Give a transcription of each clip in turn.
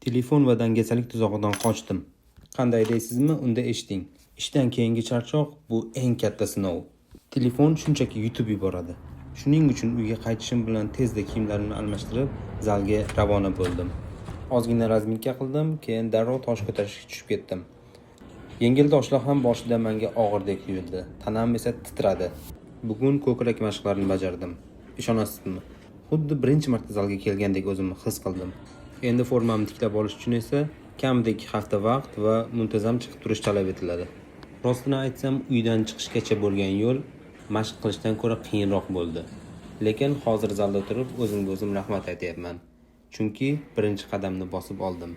Telefon va dangasalik tuzog'idan qochdim. Qanday deysizmi? Unda eshiting. Ishdan keyingi charchoq bu eng katta sinov. Telefon shunchaki yutib yuboradi. Shuning uchun uyga qaytishim bilan tezda kiyimlarimni almashtirib, zalga ravona bo'ldim. Ozgina разминка qildim, keyin darrov tosh ko'tarishga tushib ketdim. Yengil toshlar ham boshida menga og'irdek tuyuldi. Tanam esa titradi. Bugun ko'krak mashqlarini bajardim. Ishonasizmi? Xuddi birinchi marta zalga kelgandek o'zimni his qildim. Endi formamni tiklab olish uchun esa kamida 2 hafta vaqt va muntazam chiqib turish talab etiladi. Rostini aytsam, uydan chiqishgacha bo'lgan yo'l mashq qilishdan ko'ra qiyinroq bo'ldi. Lekin hozir zalda turib o'zimga o'zim rahmat aytyapman. Chunki birinchi qadamni bosib oldim.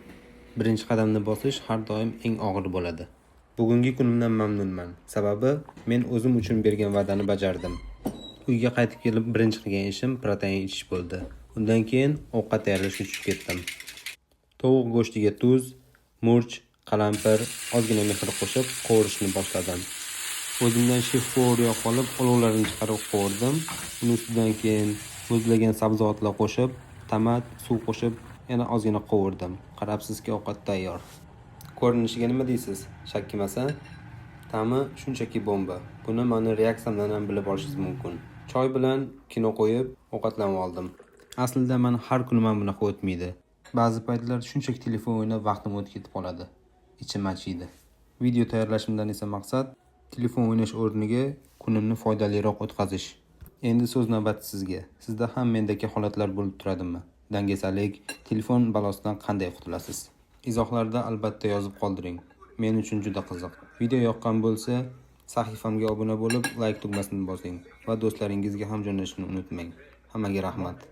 Birinchi qadamni bosish har doim eng og'ir bo'ladi. Bugungi kunimdan mamnunman. Sababi men o'zim uchun bergan va'dani bajardim. Uyga qaytib kelib birinchi qilgan ishim protein ichish bo'ldi. Undan keyin ovqat tayyorlashga tushib ketdim. Tovuq go'shtiga tuz, murch, qalampir, ozgina mehr qo'shib qovurishni boshladim. O'zimdan шеф-повар yoqib olib, olovlarini chiqarib qovurdim. Uni ustidan keyin muzlagan sabzavotlar qo'shib, tomat, suv qo'shib, yana ozgina qovurdim. Qarabsizki, ovqat tayyor. Ko'rinishiga nima deysiz? Shakkimas-a? Ta'mi shunchaki bomba. Buni mani reaksiyamdan ham bilib olishingiz mumkin. Choy bilan kino qo'yib, ovqatlanib oldim. Aslida mani har kunim ham bunaqa o'tmaydi. Ba'zi paytlar shunchaki telefon o'ynab vaqtim o'tib ketib qoladi. Ichim achiydi. Video tayyorlashimdan esa maqsad telefon o'ynash o'rniga kunimni foydaliroq o'tkazish. Endi so'z navbati sizga. Sizda ham mendagi holatlar bo'lib turadimi? Dangasalik, telefon balosidan qanday qutulasiz? Izohlarda albatta yozib qoldiring. Men uchun juda qiziq. Video yoqqan bo'lsa, sahifamga obuna bo'lib, like tugmasini bosing va do'stlaringizga ham jo'natishni unutmang. Hammaga rahmat.